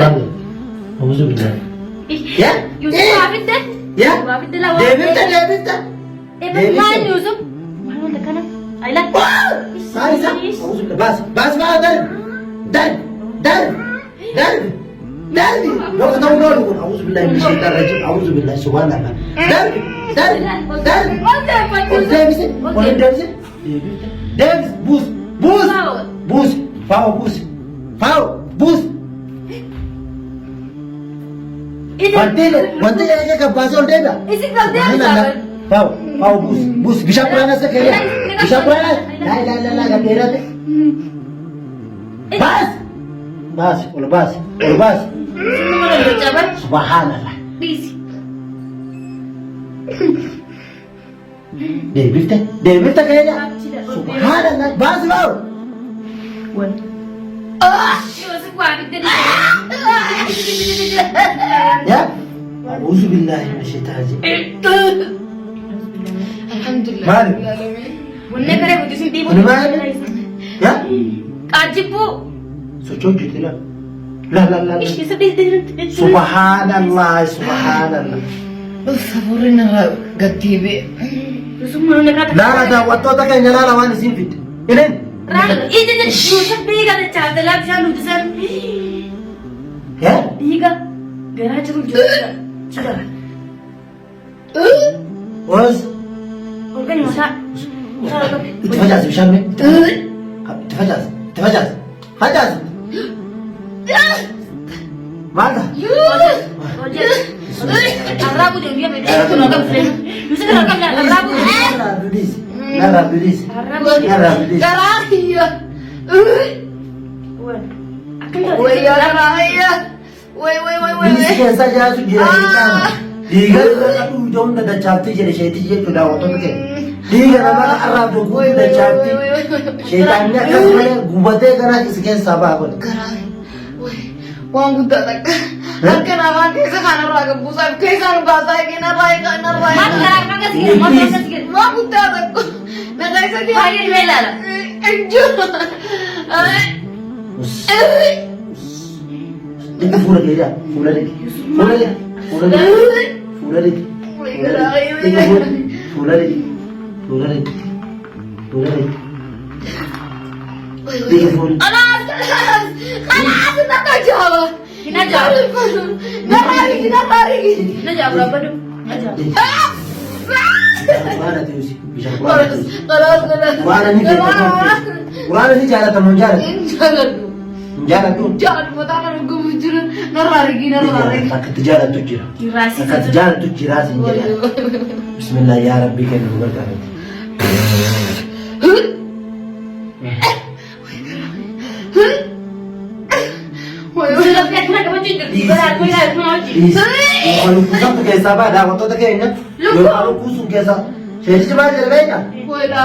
Maal godhe? Auzu billahi. Yaa? Yusuf waa fidde? Yaa? Waa fidde laa waa Deebifte deebifte. Eebba maal Yusuf? Maal wanta kana? Ayla. Maal isa? Auzu billahi. Baas baas baas darbi. Darbi darbi darbi darbi. Waqta ta'uu loolu kun auzu billahi min shaitaan rajim. Auzu billahi subhanallah. Darbi darbi darbi. Ol deebise ol deebise. Deebifte deebis buus buus buus faawo buus faawo buus. Wanti wanti eega kabbaasee ol deebi'a. Isin ol deebisa. Faawo faawo buus buus bishaan quraana isa keenya bishaan quraana laa ilaa ilaa laa gadheerate. Baas baas ol baas ol baas. Subhanallah. Dhiisi. Deebifte deebifte keenya. Subhanallah baas faawo. Yusuf waa fidde. Ya. Auzu billahi min shaitanir rajim. Alhamdulillah. Maali? Bunne kare guddisuun dhiibuu. Kuni maali? Ya. Qaajjibbuu. Socho'u jirti la. La la la. la. Yusuf dhiisi. Subhanallah subhanallah. Safuurri narraa gad deebi'e. Yusuf maal kana? Laala daawwattoota keenya laala waan isin fidde. Ilin. Ija Yusuf dhiiga dachaa laa bishaan nuti san. Ya. Dhiiga garaa jiru jira. Jira. Os. Olgani mataa. Mataa ol qabi. Itti facaasi bishaan mee. Itti facaasi. Itti facaasi. Facaasi. Maal ta'a? Arraabu deemu biyya beektu. Yusuf irraa qabna arraabu. Narraa duudhiis. Narraa duudhiis. Narraa duudhiis. Garaa kiyya. Way garaa kiyya. Way way way way. Bilisi keessa jiraatu jira sheexaana. Dhiiga nama dhuunfa hunda dachaafti jedhe sheetichi jechuudha daawwattoota keenya. Dhiiga nama arraabdu guutuu dachaafti. Sheexaanni akkas malee gubatee garaa si keessaa ba'a kun. Garaa. Way waan guddaa takka. Harka namaa keessa kanarraa gabbuusaa keessaan baasaa kanarraa kanarraa. Maal garaa akkas jedhu maal akkas jedhu. Waan guddaa takka. Nagaa isa Baay'ee dhibee ilaala. Injuu. Dhiqi fuula kee jaa. Fuula dhiqi. Fuula dhiqi. Fuula dhiqi. Fuula dhiqi. Dhiqi fuula. Fuula dhiqi. Fuula dhiqi. Fuula dhiqi. Dhiqi fuula. خلاص خلاص خلاص نرجع Hin ajaa'ibu. نرجع نرجع Hin ajaa'ibu rabbadu. Hin ajaa'ibu. Quraana tuusi. Bishaan quraana tuusi. خلاص خلاص Quraana ni beekama. Quraana ni jaalatamu hin jaalatu. Hin jaaladhu. Akka itti jaalattu jira. Akka itti jaalattu jira siin jedha. Bismillah yaa Rabbii kennu nu gargaarati. Yookaan lukkuu santu keessaa ba'a daawwattoota keenya. Yookaan lukkuu sun keessaa. Sheetichi maal jedha beektaa?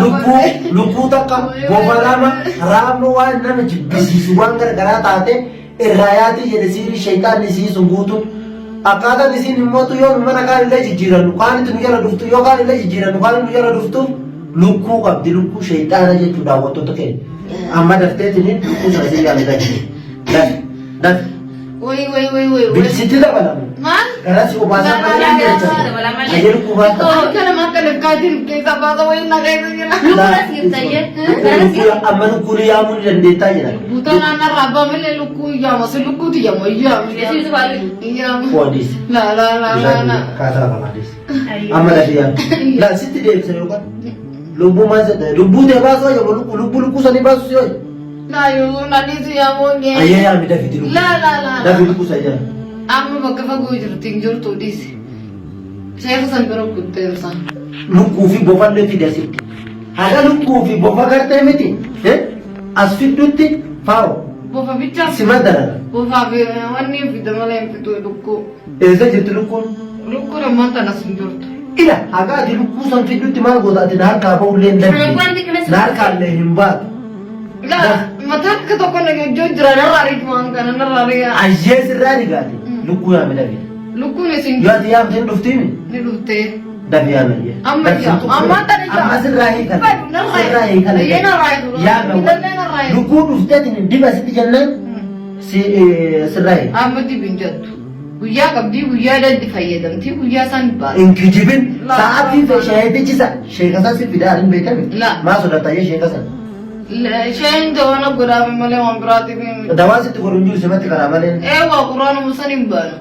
Lukkuu lukkuu takka bofa lama raammoo waan nama jibbisiisu waan garagaraa taate irraa yaatii jedhe siiri sheexaanni isii sun guutuun. Akkaataan isiin immootu yoo nu mana kaan illee jijjiirannu kaanitti nu jala dhuftu yoo kaan illee jijjiirannu kaan nu jala dhuftu lukkuu qabdi lukkuu sheexaana jechuu daawwattoota keenya. Amma dafteetiniin lukkuu sana sii yaame dafi dafi dafi. Way way way way way. Bilisitti dabalamu. Maal? Gara si obaasaa malee ni jecha. Ayyee lukkuu baata. Harka nama akka lafkaatiin keessa baasa wayii na keessa jira. Lukkuu amma lukkuun yaamuu ni dandeettaa jedhan. Guutaa naannoo rabbaa malee lukkuu yaama si lukkuutu yaama yaama. Yaama. Foodiis. La la la la la. Kaasaa lafaa Amma lafi yaam. Laa sitti deebisa yookaan. Lubbuu maal jedha? Lubbuu tee baasuu ayyamu lubbuu lubbuu lukkuu sanii baasuu si hoyi. La yoo nadiisu yaamoo ngee. Ayyee yaami dafiti lubbuu. La la la. Dafi lukkuu sana yaami. Amma bakka fagoo jirti hin jirtu dhiisi. Sheekha san bira guddeensa. Lukkuu fi bofallee fide asitti. Haga lukkuu fi bofa gartee miti. As fiddutti faawo. Bofa bichaa. Sima darara. Bofaa fi wanni hin fida malee hin fidu lukkuu. Eessa jirti lukkuun? Lukkuun ammaan tanas hin jirtu. Ila haga ati lukkuu san fiddutti maal goota ati na harkaa ba'ullee hin dandeenye. Na harkaa illee hin baatu. Laa mataa akka tokko na gajjoo jira narraa riitu waan kana narraa rigaa. Ayyee sirraa rigaati. Lukkuu yaami dafi. Lukkuun isin Yoo ati yaamte hin dhuftiimi? ni dhuftee. Dafi yaami ayyee. Amma Dafi ija amma tana ija. Amma sirraa hiikan. Badu narraa Sirraa hiikan. Ayyee narraa hiiku. Yaami. Ilallee narraa hiiku. Lukkuu dhufteetiin diba sitti jennaan. si sirraa hiika. Amma dibin jettu. Guyyaa qabdii guyyaa daddi fayyadamtii guyyaa isaan baasa. Hin kijibin sa'aatii sheetichi sa sheekasaa si fidaa hin beekame. La. Maa sodaata sheekasa? Isheen jawana godhaame malee waan biraatiif hin miti. Dawaa sitti godhu hin jiru simatti karaa malee. Eewwa quraanuma san hin baanu.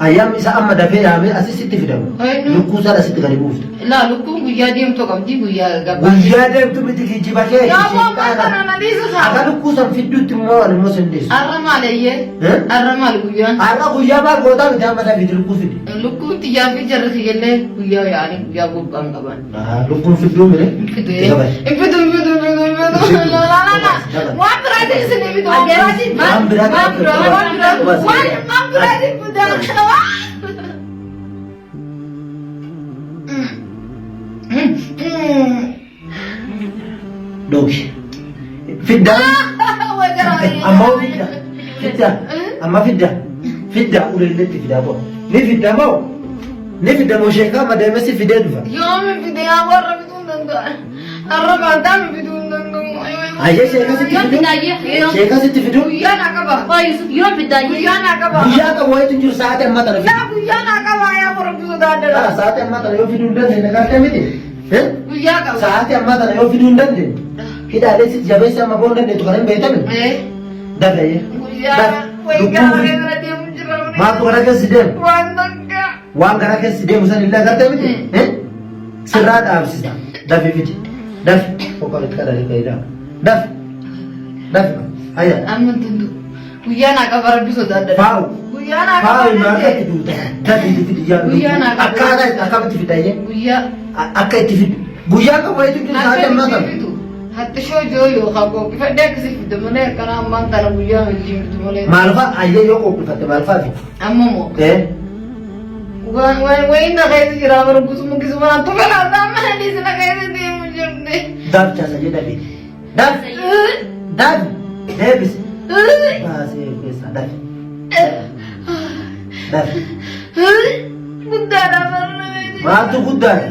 Ayyaam isa amma dafee yaamee asi sitti fidamu. Eenyu? Lukkuu sana sitti gadi buuftu. Laa lukkuun guyyaa deemtuu qabdi guyyaa gabbaa. Guyyaa deemtu miti kijiba kee. Yaa waan kana na dhiisa Akka haa. lukkuu san fidduutti immoo ani immoo sin dhiisu. Arra maal eeyyee? Eh? Arra maal guyyaan? Har'a guyyaa maal gootaa miti amma dafii lukkuu fidi. Lukkuun xiyyaa fi jarri kiyyallee guyyaa yaa'anii guyyaa gubbaan qaban. Lukkuun fidduu mire. Infidu infidu infidu infidu infidu. La la la. Waan biraatiin isin infidu waan biraatiin. Waan biraatiin Waan biraa waan biraa waan waan biraatiin fidaa. Dooki. Fiddaa. Amma fidda. Fidda. Amma fidda. Fidda uleelletti fidaa boo. Ni fidda moo? Ni fidda moo sheekaa madeemesi fidee dhufa. Yoomi fide yaa warra bituu hin danda'an. Har'a baataa mi bituu hin danda'u. Ayyee sheekaa sitti Yoom fiduu? fiddaayyee? Sheekaa sitti fiduu? Guyyaa naa qaba. Yoom fiddaayyee? Guyyaa naa qaba. Guyyaa qabu wayitu hin jiru sa'aatii ammaa tana Laa fidu. guyyaa naa qaba yaa warra bituu Kara danda'an. sa'aatii ammaa tana yoo fiduu hin dandeenye gartee miti. Guyyaa qaba. Sa'aatii ammaa tana yoo fiduu hin dandeenye. Hidhaalee sitti jabeessa amma boo hin dandeettu kana hin beekame. Dagaye. Guyyaa wayii gara bira deemu jira. Maaltu gara keessa deemu? Waan takka. Waan gara keessa deemu san illee agartee miti? Sirraa dhaabsisa. Dafi fidi. Dafi. Boqorratti kadhanii fayidaa. Dafi. Dafi. Hayya. Amma danda'u. Guyyaa naa qaba rabbi sodaadha. Faawu. Guyyaa naa qaba. Faawu maal itti duuta? Dafi fidi yaa. Guyyaa naa qaba. Akkaataa itti akkamitti fidayyee? Guyyaa. Akka itti fidu. Guyyaa qabu wayitu jiru sa'aatii ammaa kana. Hattishoo joo yookaan qooqifadhee akkasii fidde malee akkana ammaan tana guyyaa wajjin fidu malee. Maal fa'a ayyee yoo qooqifatte maal fa'a fidu? Amma moo. Waan waan wayiin na keessa jira bara gusuma gisuma naan tufe laata amma na dhiisi na keessa deemu jirti. Dafi chaasajee dafi. Dafi. Dafi. Deebisi. Baasee keessaa dafi. Dafi. Guddaadha bara na keessa. Maaltu guddaadha?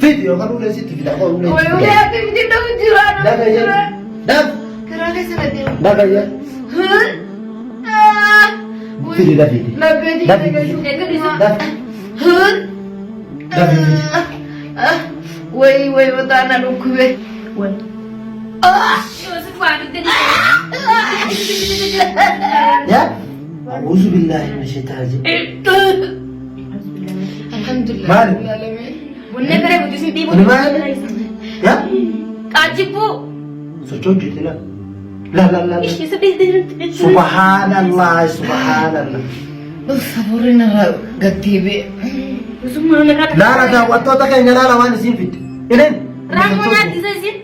Fidi yookaan ulee sitti fida. Ulee Wayi sitti ulee fida. ati miti dhabu jira na Daga jira. yaa. Dafi. Karaa keessa na deemu. Daga yaa. Fidi dafi. Labbeetii Dafi. Dafi. Dafi fidi. Wayi wayi mataa na dhukkube. Yaa. A'uuzu billaahi mina shaytaani rajiim. Alhamdulillah. Maali? Kuni maali? Yaa. Qaajibbuu. Socho'u jirti la. La la la. Subhaanallah subhaanallah. Safuurri narraa gaddeebi'e. Laala daawwattoota keenya laala waan isiin fidde. Ilin. Raammoo nyaattisa isin.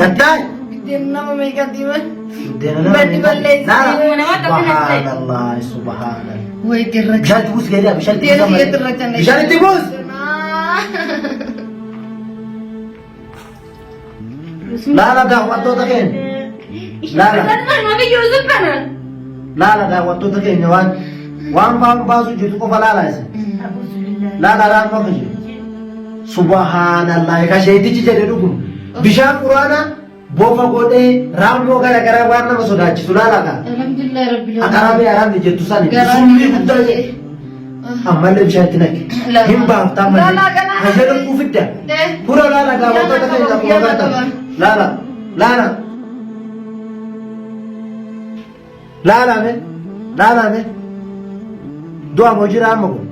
Gaddaay. Biddeen nama meeqa diiman? Buddeena nama Baddi balleessi. Laala. Nama akka kanatti. Subhaanallah subhaanallah. Wayi dirra. Bishaan itti buusi gadi bishaan itti Biddeen buusi. kiyya dirra canne. Bishaan itti buusi. Laala daawwattoota keenya. Laala. Laala daawwattoota keenya waan waan baan baasu jirtu qofa laala isin. Laala raammoo kan jiru. Subhaanallah ka sheetichi jedhe dhuguma. Bishaan quraanaa bofa godhee raammoo gara garaa waan nama sodaachisu laala kaa. Alhamdulillah rabbil Akka raamee araamni jettu sani Garaan summii guddaa jedhe. Ammallee bishaan itti naqe. Laala. Hin baaftaa malee. Laala kana. Hayyee lukkuu fidda. Kura laala daawwattoota keenya akkuma agartan. Laala laala. Laala mee laala mee. Du'a moo jira amma kun?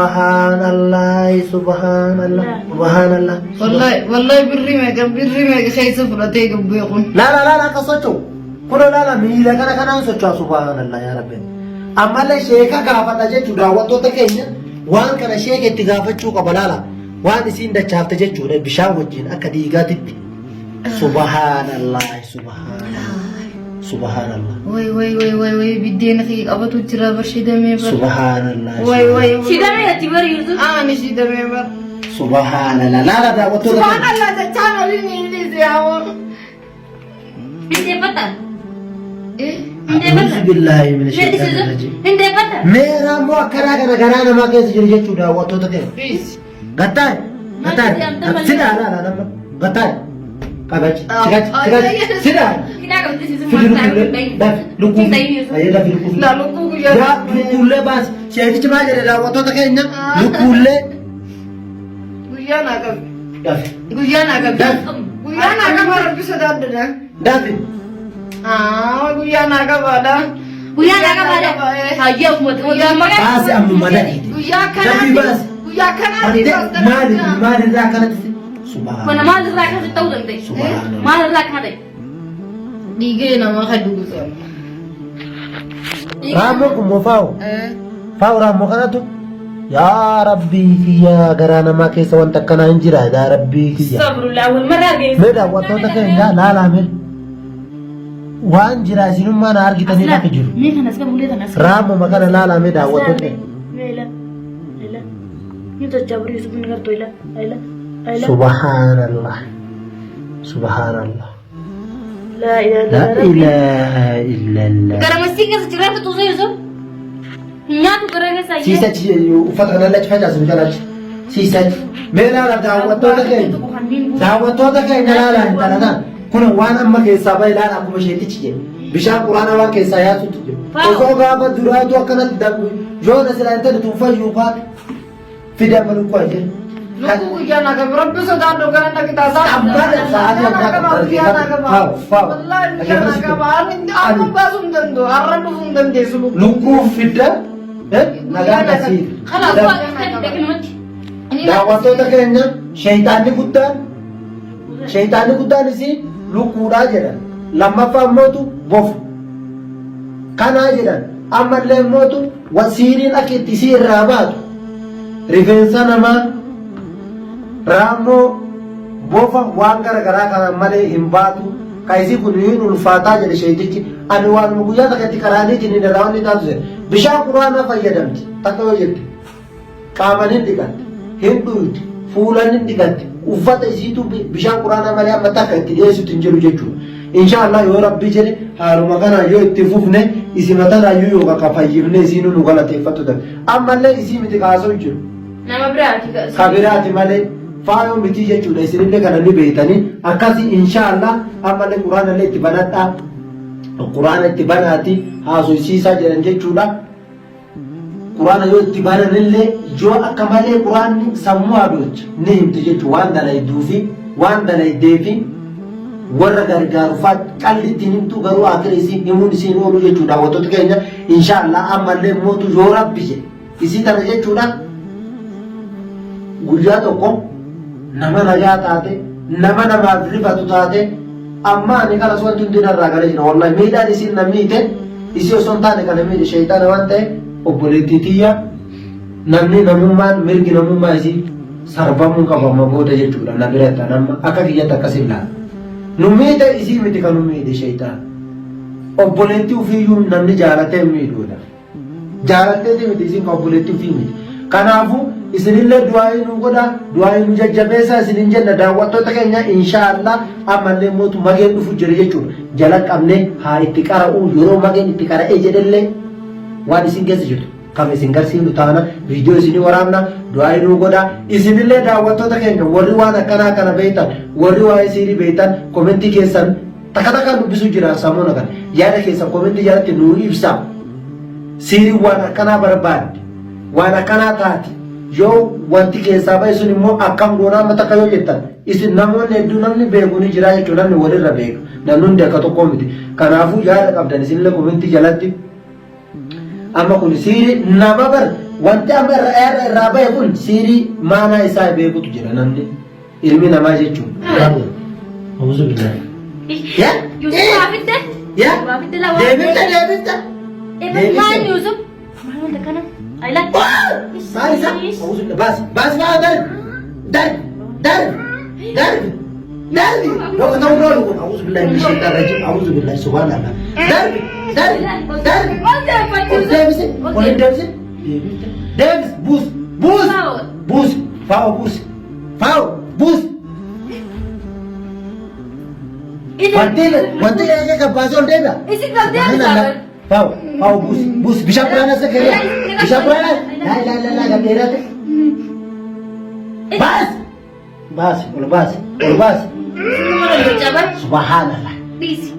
Subhaanallah subhaanallah subhaanallah. Wallahi wallahi birrii meeqa birrii meeqa keessa fudhatee gabbee kun. Laala laala akka socho'u. Kuna laala miila kana kanaan socho'a subhaanallah yaa rabbi. Ammallee sheeka gaafadha jechuudha daawwattoota keenya waan kana sheeka itti gaafachuu qaba laala. Waan isiin dachaafte jechuudha bishaan wajjin akka dhiigaatitti. Subhaanallah subhaanallah subhaanallah Way way way way way biddeena kiyya qabatu jira bar shidamee bar. subhaanallah Way way. Shidamee ati bari Yusuf. Ani shidamee bar. subhaanallah laala daawwattoota keenya. Subhanallah jechaan oliin ni dhiise yaa Biddeen fatta. Eh. A'uuzu billaahi mina shayxaani rajiim. Hin deeffata. Mee raammoo akkanaa kana garaa namaa keessa jiru jechuu daawwattoota keenya. Gattaa'e gattaa'e sidaa laala nama gattaa'e qabachi sigachi sigachi sidaa. Hidhaa qabdi Yusuf Fidi maal taa'u lukkuullee dafi lukkuu ayyee dafi lukkuu. La lukkuu guyyaa. Yaa lukkuullee baasi sheekichi maal jedhe daawwattoota keenya lukkuullee Guyyaa naa qabi. dafi Guyyaa naa qabi. Guyyaa naa qaba rabbi sodaadha. dafi. Ah, guyyaa naa qabaadha. Guyyaa naa qabaadha. Hayyee ofuma Baasi ammuma dafi. Guyyaa Dafi kanaati. baasi. Guyyaa kanaati. Ante maali maalirraa akkanatti subhaan. Kana maalirraa akkasitti ta'uu danda'e? Subhaanallah. Maalirraa akkana ta'e? Dhiigee namaa kan dhugusa. Raammoo kun moo faa'u? Faa'u raammoo kanatu yaa rabbii kiyya garaa namaa keessa wanta akkanaa hin jira yaa rabbii kiyya. Sabrullah wal marraa geessu. Mee daawwattoota keenya laalaa mee waan jira isinummaa na argitanii bakka jiru. Mee kanas qabu ulee kanas. Raammoo kana laalaa mee daawwattoota keenya. Mee ila ila. Ni tochaa burii Yusuf ni gartuu ila ila ila. Subhaanallah. Subhaanallah. Laa ilaaha La illallah. ilaha illallah. Gara masii keessa jiraatu tuusa Yusuf. Nyaatu gara keessa ayyee. Siisachi uffata kana lachi facaasu jalachi. Siisachi. Mee laala daawwattoota keenya. Daawwattoota keenya laala intala tana. Kun waan amma keessaa bahe laala akkuma isheetichi jedhe. Bishaan quraana waan keessaa yaasutu jiru. Osoo gaafa duraatu akkanatti darbu yoo na silaa intala tun fayyuu baate fida amma lukkuu ajee. Lukkuu guyyaa naa qabi. Rabbi sodaadhu kana na qixaasaa. Abbaan sa'aatii Guyyaa naa ammaa qaba. Guyyaa naa qaba. Faawu faawu. Wallaahi guyyaa naa qaba. Amma baasuu hin danda'u. Har'a dhufuu hin dandeessu lukkuu. Lukkuu fidda nagaan nasiif. Kanaaf kan dhaqnumatti. Daawwattoota keenya sheeyxaanni guddaan sheeyxaanni guddaan isii lukkuudhaa jedhan. Lammaffaa immootu bofa. Kanaa jedhan. Ammallee immootu wasiiriin akka itti isii irraa baatu rifeensa namaa raammoo bofa waan gara garaa kanaan malee hin baatu. Ka isii kun hin ulfaataa jedhe sheeytichi. Ani waanuma guyyaa takka itti qaraaniitiin hin irraa wanni taatu jedhe. Bishaan quraanaa fayyadamti takka yoo jette. Qaaman hin dhiqatti, hin dhuydi, fuulan hin dhiqatti, uffata isiitu bishaan quraanaa malee amma takka itti dhiyeessutti hin jiru jechuudha. Insha Allah yoo Rabbi jedhe haaluma kanaan yoo itti fufne isima tanaayyuu yoo ka fayyifne isiinuu nu galateeffattu ta'a. Ammallee isii miti kaasuu jiru. Nama biraati. Ka biraati malee faayoo miti jechuudha isinillee kana ni beeytanii akkasi insha Allah ammallee quraanallee itti banadhaa quraana itti banaati haasofsiisaa jedhan jechuudha. Quraana yoo itti bananillee yoo akka malee quraanni sammuu hadoocha ni himti jechuudha waan dalayduufi waan dalaydeefi warra gargaaru fa'aa qalli ittiin himtu garuu akira isii himuun isiin oolu jechuudha daawwattoota keenya inshaallah ammallee mootu yoo rabbi jedhe isii tana jechuudha guyyaa tokko nama nagaa taate nama namaaf rifatu taate amma ani kanas wanti hundi narraa galee jira wallahi miidhaan isiin na miite isii osoo hin taane kana miidhe shayxaana waan ta'e obboleettii tiyya namni namummaan mirgi namummaa isii sarbamuu qabu amma booda jechuudha na biratti an amma akka kiyyatti akkas hin laala nu miite isii miti kan nu miidhe shayxaana obboleettii ofiiyyuu namni jaalatee hin miidhuudha. Jaalatteeti miti isin ka obboleettii ofii miti. Kanaafuu isinillee du'aa'ii nu godha, du'aa'ii nu jajjabeessaa isinin jenna daawwattoota keenya inshaallah ammallee mootu mageen dhufu jira jechuudha. Jala qabnee haa itti qara'uu yeroo mageen itti qara'ee jedhellee waan isin keessa jirtu kam isin garsiifnu taana viidiyoo isinii waraabna du'aa'ii nu godha. Isinillee daawwattoota keenya warri waan akkanaa kana beektan warri waa'ee siirii beektan komentii keessan Takka takkaan dubbisuu jira samoona kana. Yaada keessan komentii jalatti nuu ibsaa. Siiriin waan akkanaa barbaadde, waan akkanaa taati. Yoo wanti keessaa bahe sun immoo akkam goonaa amma takka yoo jettan isin namoonni hedduu namni beeku ni jira jechuudha namni walirra beeka. Namni hundi akka tokkoo miti. Kanaafuu yaada qabdan isinillee komentii jalatti amma kun siirii nama bar wanti amma irra irra irraa bahe kun siirii maanaa isaa beekutu jira namni. Ilmi namaa jechuun. Auzu billahi. Ya? Yusuf waa fidde? Ya? Waa fidde laa waa Deebifte deebifte. Eebba maal Yusuf? Maal wanta kana? Ayla. Maal isa? Auzu billahi. Baas baas baas darbi darbi darbi darbi darbi. Doktor ta'uu loolu kun auzu billahi min shaitaan rajim auzu billahi subhanallah. Darbi darbi darbi. Ol deebisi ol hin deebisin. Deebifte deebis buus buus buus faawo buus. Faawo buus. Wanti wanti eegee gabbaasee ol deebi'a. Isin gabdee bisaa. Faawu faawu buusi buusi bishaan quraana as kennee bishaan quraana laa ilaa ilaa laa gad dheerate. Baas baas ol baas ol baas. Subhaanallah. Dhiisi.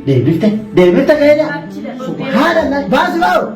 Deebifte deebifte keenya. Subhaanallah baasi faawu.